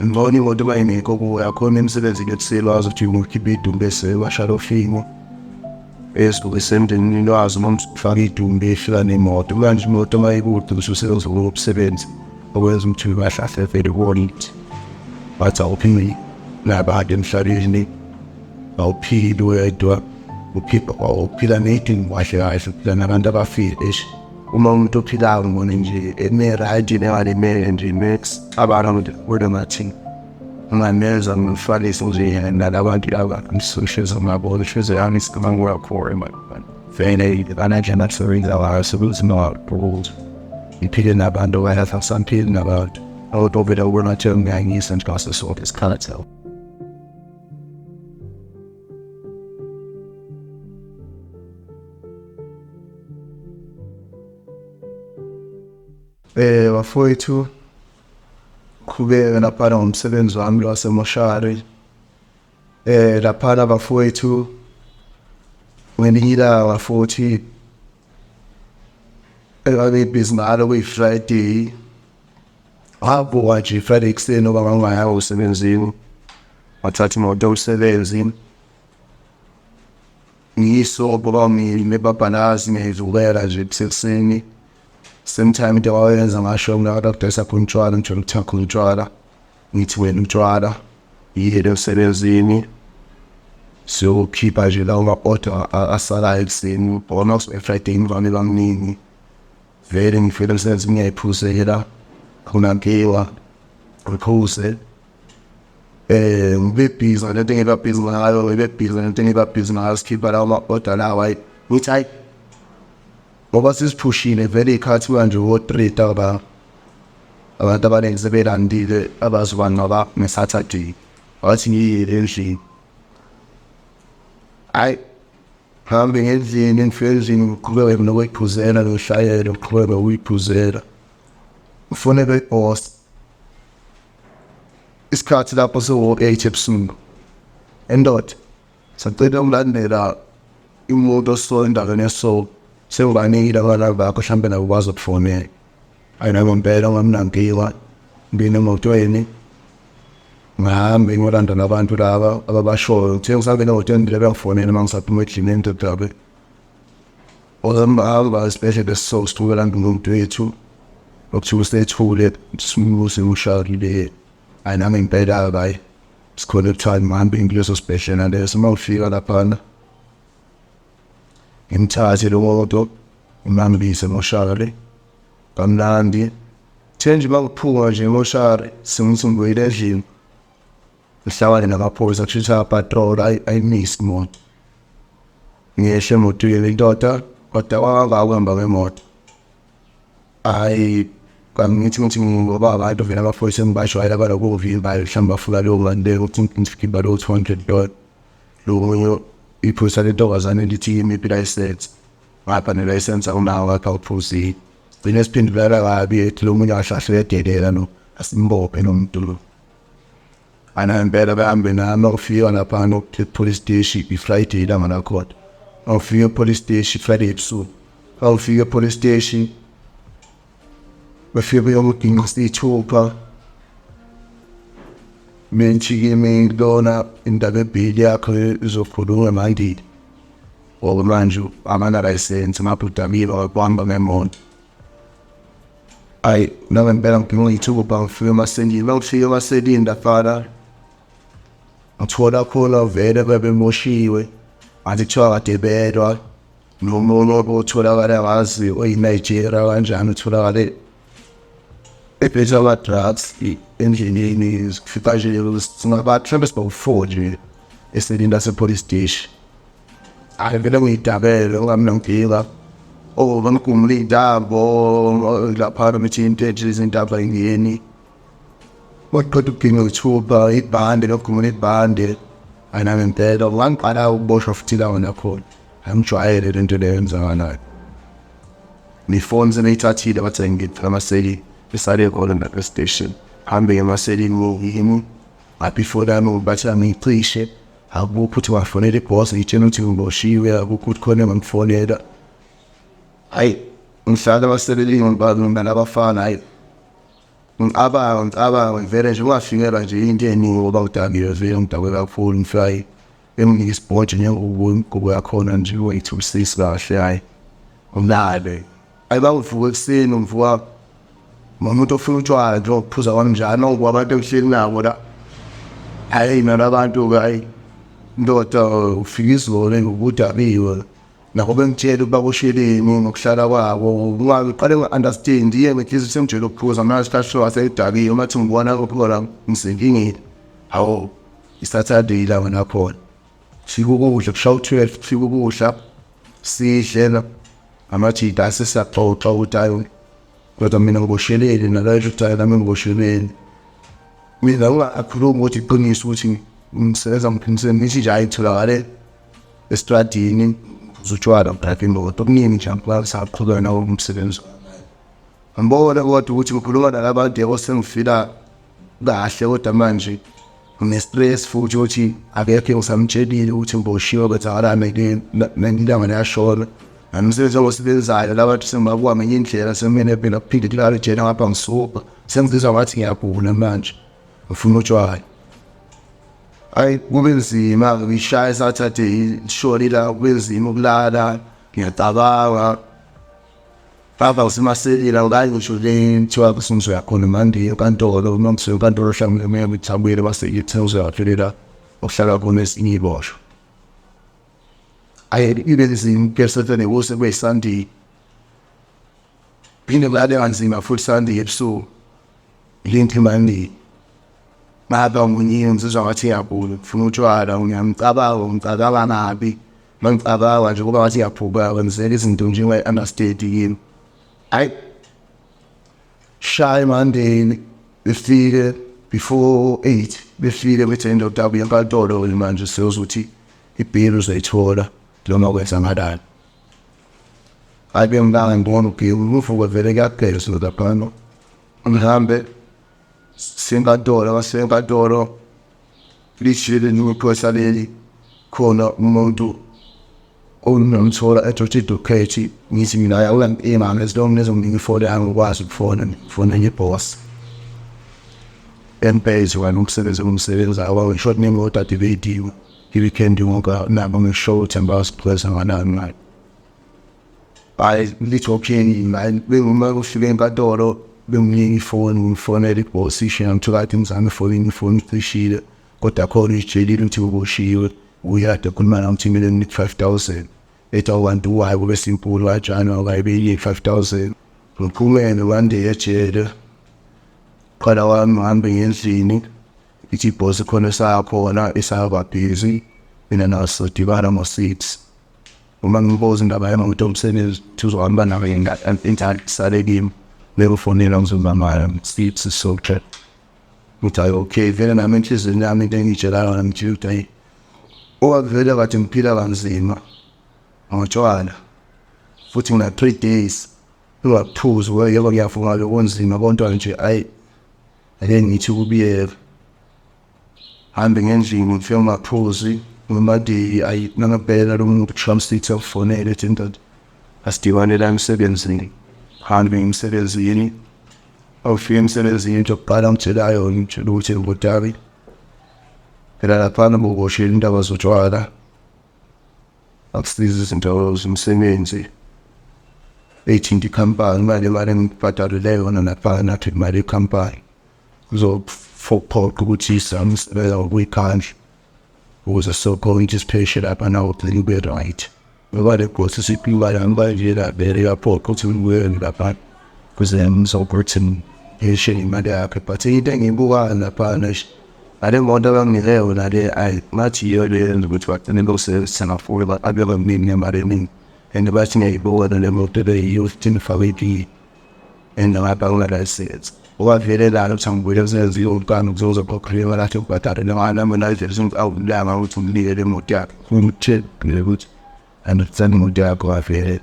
Ngibona imoto uma ingekho kuwo akhona emsebenzini ekuseni wazi ukuthi ungokhipha idumbe esewashalofini esuke semndenini wazi uma ufaka idumbe efika nemoto. Manje imoto uma ikude ususebenza umsebenzi okwenza ukuthi bahlahle vele kuwona ukuthi bathi awuphili nabantu emhlabeni, awuphili wedwa, uphila ney'dingo kahle kahle, uphila nabantu abafile. Eish, uma umuntu ophilayo ngibona nje ene-right nengalimele nje max abantu ukuthi kodwa ngathi ngingameza ngimfanise nje nalabantu laba ngisohleza ngabo ngihleze yami isicabango vele kanjena ngiphile nabantu abayasaphili nabantu awutovela ubona ukuthi ngiyangisa nje ngaso sonke isikhathi. Bafowethu, qhubeka laphana ngomsebenzi wami lo wasemoshari. Laphana bafowethu, ngelinye ilanga futhi engangibhizi ngalo kuyi-Friday, ngavuka nje Friday ekuseni ngoba ngangingayanga emsebenzini, ngathatha imoto yomsebenzi ngiyisobho bangime babhalazi ngiyivukela nje kusekuseni. Same time into abayenza ngasho mina kade khona utshwala, ngijwayele ukuthenga khona utshwala, ngithi wena utshwala yiyele emsebenzini siyokhipha nje lawo ma-order asalayo ekuseni ngoba uma Friday ngivame bamningi. Vele ngifike emsebenzini ngiyayiphuzela, akunankinga, ngiphuze ngibe busy ngalento engiba busy ngayo, ngibe busy ngalento engiba busy ngayo, sikhipha lawo ma-order lawa. Hhayi ngithi hhayi ngoba sesiphushile vele iy'khathi manje o-three ntambama, abantu abaningi sebelandile abazoba nge-Saturday, wathi ngiyile endlini. Hhayi ngihambe ngendlini, ngifike endlini ngiqhubeke nokuyiphuzela ngishayele, ngiqhubeke nokuyiphuzela. Ngifonelwe ibhosi isikhathi lapho sewo-8 ebusuku, endoda sacela ukulandela imoto so endaweni eso sengibanikile amanamba akho mhlampe nabo bazokufonela. Hhayi nangempela ngamnankinga ngene emotweni ngihambe ngiyolanda labantu laba ababashoyo. Ngithe ngisangena emotweni vele bangifonela uma ngisaphuma endlini endoda ohamba esibhedlela esiso sithukela umuntu wethu okuthiwa usethule simuse usharile. Hhayi nami ngempela-ke hhayi sikhona ekuthiwa ngihambe kuleso sibhedlela leso. Uma ngifika laphana ngimthathe lo muntu ngimhambise emoshari kamnandi. Kuthe nje uma ngiphuma nje emoshari sengithi ngibuyela endlini ngihlangane namaphoyisa kushuthi ayapatrola ayimise imoto. Ngehle emotweni indoda kodwa kwakangaka ukuhamba ngemoto. Hhayi ngithi ngithi ngoba abantu vele amaphoyisa engibajwayele abanokuwuvimba mhlawumbe bafuna leyo mali leyo ukuthi ngikhipha leyo 200 dollar. Lo munye iphoyisa lentombazane lithi imiphi ilayisensi, ngapha nelayisensi awunawo ngapha awuphuzile. Sigcine siphendulana kabi ethi lo munye kahle kahle uyadelela lo, asimbophe lo muntu lo. Hhayi impela behambe nami ngifika laphana e-police station i-Friday ilanga lakhona. Ngifika e-police station Friday ebusuku. Ngifika e-police station bafike beyongidinga isithupha. Menthi kimi lona indaba ebhili yakho izokhulunywa Monday. Ngoba manje amana-license ngapha udakiwe wakuhamba ngemoto. Hhayi nangempela ngidinga iy'thupha ngifike emaseleni, uma ngifika emaseleni laphana ngithola khona vele bebemoshiwe ngathi kuthiwa kade belwa nomunye otholakala ngazi oyi-Nigeria kanjani utholakale ephethe ama-drugs endleleni. Sifika nje singabantu mhlawumbe sibawu-four nje eselini lase-police station. Hhayi vele ngiyidabele ungamnankinga. Oh bangigumula iy'ntambo laphana bethi into enje izintambo ayingeni. Waqeda ukuginqa ithupha ibhande lokugumula ibhande. Hhayi nangempela ngangiqala ukuboshwa futhi la nakhona. Angijwayele le nto leyo eyenzakalayo. Nefoni sebeyithathile bathi angingeni emaseli esale khona lapha e-station. Hambe ngemaselini yimi ngapha ifoni yami bathi angiyicishe. Akukho ukuthi wafonela ibhosi ngitshela ukuthi ngiboshiwe, akukho ukuthi khona engangifonela. Hhayi ngihlala emaseleni nalabafana hhayi. Ngicabanga, ngicabanga vele nje ungafikelwa nje into eningi ngoba udakiwe vele, ngidakwe kakhulu. Ngifika benginike isibhoje nengubo, ingubo yakhona nje wayithulisisi kahle, hhayi ngilale. Ayi bangivuka ekuseni, ngivuka umuntu ofuna utshwala nje okuphuza kwami njalo ngoba abantu engihleli nabo la, hhayi nalabantu-ke, hhayi ndoda ufika izolo ubudakiwe. Nabo bengitshela ukuba bosheleni ngokuhlala kwabo, ngiqale nga-understand iye ngithi sengijwayele ukuphuza manje isikhathi seyidakiwe uma kuthi ngibona khona ngisenkingeni. Hawu, i-Saturday ilanga nakhona kufika ukudla kushaya u-12, kufika ukudla sidle amajita sesiyaxoxa ukuthi hayi kodwa mina ngibosheleni naloyo ukuthi hayi nami ngibosheleni. Mina ungakhulumi ukuthi iqiniso ukuthi ngisebenza ngiphimisele, ngithi nje hayi tholakale estradini utshwala ngidrive imoto okuningi nje angisaqhubeka nawo umsebenzi wami. Ngibona kodwa ukuthi ngikhuluma nalabantu yebo sengifila kahle, kodwa manje ngine-stress futhi ukuthi akekho engisamtshelile ukuthi ngiboshiwe, kwenzakalani ilanga liyashona. Nomsebenzi engiwusebenzayo labantu sengibabuka ngenye indlela, sekumele phela kuphinde kulale ejele ngapha ngisuka sengizizwa ngathi ngiyagula manje ngifuna utshwala. Hhayi kube nzima-ke ngishaya i-Saturday lishone ilanga, kube nzima ukulala ngiyacabanga. Ngapha ngisemaseleni angikayi ngisho le kuthiwa sengizoya khona Monday enkantolo, uma ngisuka enkantolo mhlawumbe ngithi abuyele base ngizoyathelela okuhlala khona ezinye iy'boshwa. Hhayi ibe nzima kuye kuse kube yi-Sunday. Phinde kulale kanzima futhi Sunday ebusuku ngilinde i-Monday. Ngapha ngizizwa ngathi ngiyagula ngifuna utshwala, ngiyamcabanga ngicabanga kabi. Mangicabanga nje kuba ngathi ngiyaphuka kwenzeka izinto nje engayi-understand kimi. Hhayi shaya i-Monday befike before 8, befike bethi indoda abuye enkantolo manje seyozuthi ibhili uzoyithola noma kwenzakalani. Hhayi bengilala ngibona uvuka vele kuyagezwa laphana. Ngihambe siye enkantolo, masiye enkantolo lijile iphoyisa leli khona umuntu ongamthola ethatha idokhethi, ngithi mina hhayi awunankinga as long nizonginika ifoni yami ngikwazi ukufona ngifonele ibhosi. Empeze wena umsebenzi engimsebenzayo ngisho nemoto ade beyidinga i-weekend yonke nabo ngisho ukuthi angikwazi nganani ngayo. Hhayi lithi okay, uma kufika enkantolo benginika ifoni ngifonele ibhosi isho ngithola kade ngizama efonini ifoni icishile kodwa khona uyitshelile ukuthi uboshiwe uye kade ekhuluma nami ukuthi kumele nginike 5,000, ethi awu kanti why kube simple kanjani awukayibeyi 5,000. Ngiphumele one day ejele, qala kwami ngihambe ngiye endlini, ithi ibhosi khona esakhona isaba busy, mina nayo sizodibana ngo-6. Uma ngibuza indaba yemoto umsebenzi ukuthi uzohamba nayo isale kimi, bekufonela ngizobamba 6 so-check. Ngithi hhayi okay, vele nami enhliziyweni yami into engiyitshela yona ngitshela ukuthi hhayi ngoba vele kade ngiphila kanzima ngotshwala futhi ngina 3 days ngingaphuzi, yebo ngiyavuma bekunzima kodwa nje hhayi ake ngithi ukubiyeka. Hambe ngendlini ngifike ngingaphuzi ngo-Monday, hhayi nangempela lo muntu kushaya u-6 angifonele ethi ndoda asidibane la emsebenzini. Hambe ngiye emsebenzini, awufika emsebenzini into yokuqala angitshela yona ngitshela ukuthi bhuti phela laphana bowuboshela indaba zotshwala akusizi izinto zomsebenzi ey'thinta ikhampani, imali imali engibhadalele yona laphana nathi imali yekhampani kuzophoqa ukuthi sizame ukusebenza ngokuy'khandla ukuze sizokhona ukuthi sipheshe lapha nawo ugcine ube right. Ngoba le bhosi isiphiwa yami kanjena vele iyaphoqa ukuthi ngibuyele laphana kuze ngizokuthi ngishe imali yakhe, but into engiyibukayo laphana nje ngale moto abanginike yona le, ayi ngathi yiyo le yenza ukuthi bagcine bewusebenzisa kakhulu abe baningi nemali eningi and bathi ngiyayibona le moto le yiyo futhi ngifake igiya and ngapha kunalayisensi. Ngoba vele lana ukuthi angibuyele emsebenzini wokuqala ukuzokhokha imali yakhe yokubhadala nami mina awulanga ukuthi unginike le moto yakhe ngimtshele ukuthi understand imoto yakho avele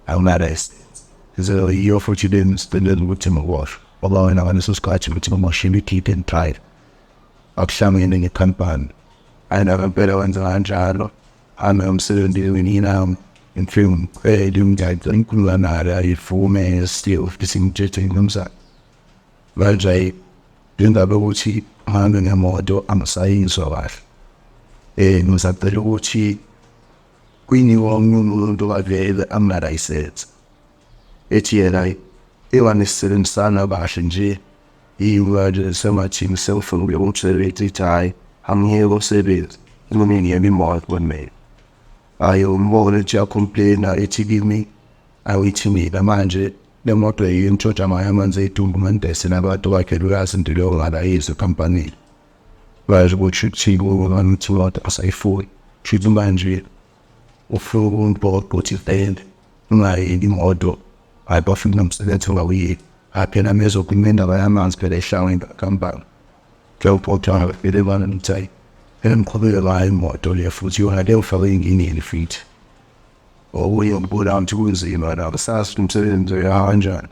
awunalayisensi. So yiyo futhi le ngisicela ukuthi ngiboshwe ngoba wena ngaleso sikhathi ukuthi ngimoshile i-keep and drive akuhlangene nekhampani. Hhayi nangempela wenza kanjalo, hambe emsebenzini nami ngifike ngicele ngikhuluma naye ayivume still futhi ngithethe mnumzane. Manje hhayi indaba yokuthi ngihambe ngemoto angisayizwa kahle. Ngisacela ukuthi kuyinikwe omunye umuntu avele anginalayisensi. Ethi yena ingane sisebenzisana kahle nje manje sengathi sengifuna ukuyeka umsebenzi ithi hhayi angiyeke umsebenzi kumele ngiyeke imoto mina. Hhayi umbone ethi uya-complain-a ethi kimi awithi mina manje le moto yiyo entshontsha ngayo amanzi ey'dumbu ngandayisela abantu bakhe uyazi into leyo ngalayizwa ekhampanini. Manje ukuthi kuthini ukuthi imoto asayifuni. Kushuthi manje ufuna ukungiphoqa ukuthi vele ngingayeki imoto hhayi bafuna nomsebenzi ongawuyeki. Hhayi phela mezokhuluma indaba yamanzi phela ihlangene inkampani. Kuyawuphoqa vele bana ngithi hhayi engiqhubeke ngayo imoto le futhi yona le ufake engineni futhi. Okunye ngibona ukuthi kunzima la kusasa umsebenzi uya kanjani.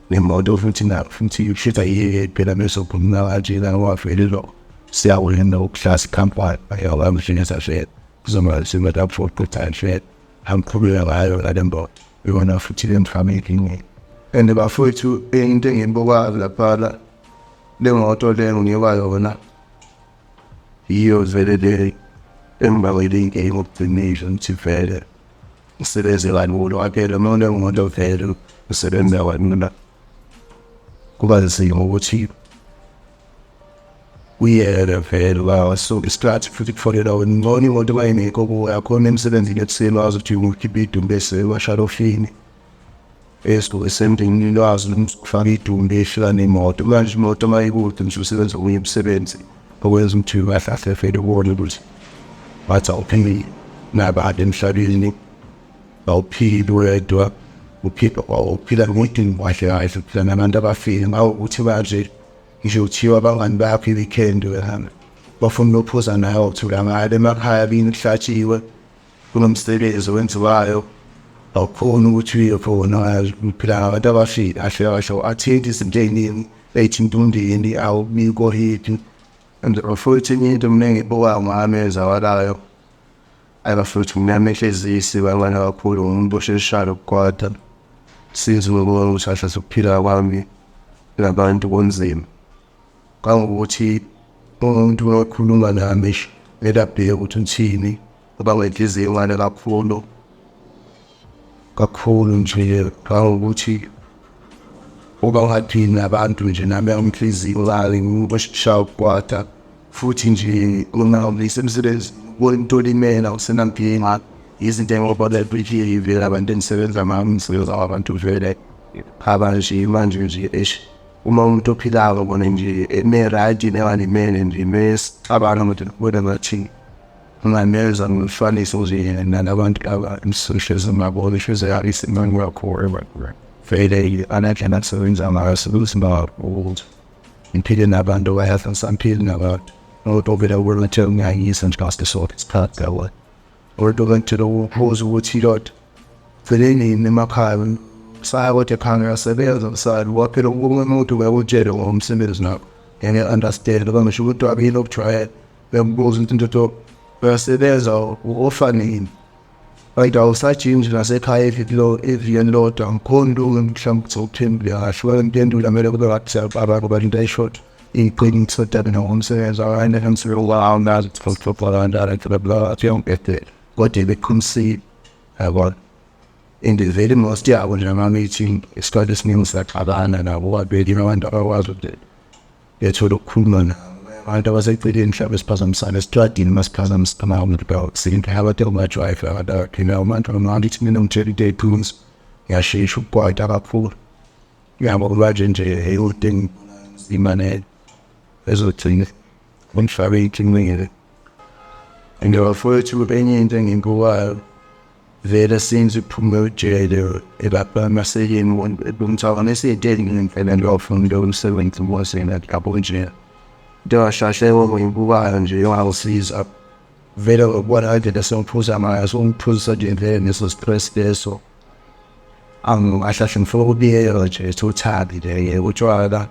Nemoto futhi nayo futhi kushuthi ayiyeke phela mezokhuluma kanjena ngoba vele lo siyawena ukuhlasa ikhampani ayawamhlengeza vele. Kuzomele sibe lapho vele angiqhubeka ngayo ngale moto. Iyona futhi le ngifake enkingeni. And bafowethu into engiyibukayo laphana le moto le nginikwa yona yiyo vele le engibangela inkinga okugcinile ukuthi vele ngisebenze kalula phela uma unemoto vele usebenza kalula. Kuba nzima ukuthi uyeke vele so isikhathi futhi kufonela wena ngcono imoto uma ingekho kuwe akhona emsebenzini ekuseni wazi ukuthi ukhiphe idumbe esemashalofini esemndeni lwazi ukufaka idumbe efika nemoto. Manje imoto uma ikude nje usebenza omunye umsebenzi okwenza ukuthi kahle kahle vele ubone ukuthi bathi awuphili nabantu emhlabeni awuphili wedwa uphila uphila ngomuntu kahle kahle uphila nabantu abafile ngawukuthi manje ngisho kuthiwa abangani bakho i-weekend uyahamba bafuna ukuphuza nawe uthula ngale emakhaya kini kuhlatshiwe kunomsebenzi owenziwayo awukhoni ukuthi uye khona uphila ngabantu abafile kahle kahle u-attend izinto ey'ningi ey'thinta umndeni awubikho hit. And futhi enye into mina engiyibukayo ngami eyenzakalayo ayi bafowethu mina amehlezisi kancane kakhulu ngumuntu osheshayo ukukwata since ngibona ukuthi kahle ukuphila kwami nabantu kunzima. Kangokuthi umuntu okhuluma nami kumele abheke ukuthi uthini ngoba ngenhliziyo encane kakhulu kakhulu nje kangokuthi uba ungaphili nabantu nje nami anginhliziyo umuntu osheshayo ukukwata futhi nje ungasemsebenzini into olimele awusenankinga izinto engibona vele abantu engisebenza nabo ngisebenza ngabantu vele abanje manje nje eish uma umuntu ophilayo bona nje eme-right nengalimele nje mesicabanga ukuthi kubona ngathi ngingameza ngimfanise nje nalabantu laba engihlezi nabo ngihlezi vele anendlela asebenza ngayo sekunzima ukuthi ngiphile nabantu bayahlala nabantu nodokotela ukuthi ngiyayisa nje kahle sonke isikhathi yabo. Odokotela ukubuza ukuthi lodwa gcineni emakhaya saya kodwa ekhaya ngiyasebenza msana waphela umuntu uyakutshela ngomsebenzi nakho ngeke understand ngoba ngisho ukuthi abile okujwayele bekubuza ukuthi into uyasebenza ofanini right awusajimi nje nasekhaya iviki evikeni lodwa ngikhona mhlawumbe uzophendula kahle wemphendula kumele kube ngathi siyababa ngoba into ayishoda iqiniso ngomsebenzi kodwa beqinisile yabona. And vele most yabo nje ama-meeting isikhathi esiningi siyaxabana nabo babheki abantu abakwazi ukuthi bethola ukukhuluma nabo abantu abaseceleni mhlawumbe siphazamisana esitradini masiphazamisana ukuthi abantu ongajoyive abantu abaphila abantu ngithi mina ngitshela into eyiqiniso ngiyashesha ukukwata kakhulu yabo manje nje into imane ezogcina ngifake inkinga. And bafowethu enye into engiyibukayo vele since uphume ejele elapha emasekeni ngicabanga eseyiteni ngempela ngiyofunda umsebenzi wasena lapho nje into kahle ngiyibukayo nje yongawusiza vele ngokubona indlela sengiphuza ngayo songiphuza nje vele leso stress leso angikahle ngifuna ukubiyela nje totally nje utshwala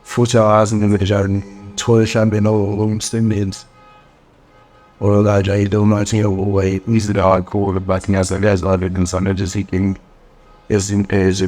futhi awazi njani ngithole mhlambe nomsebenzi or kanje into mathi ngiyobuka izila kakhulu but ngiyasebenza ngisana nje seeking Eziphele.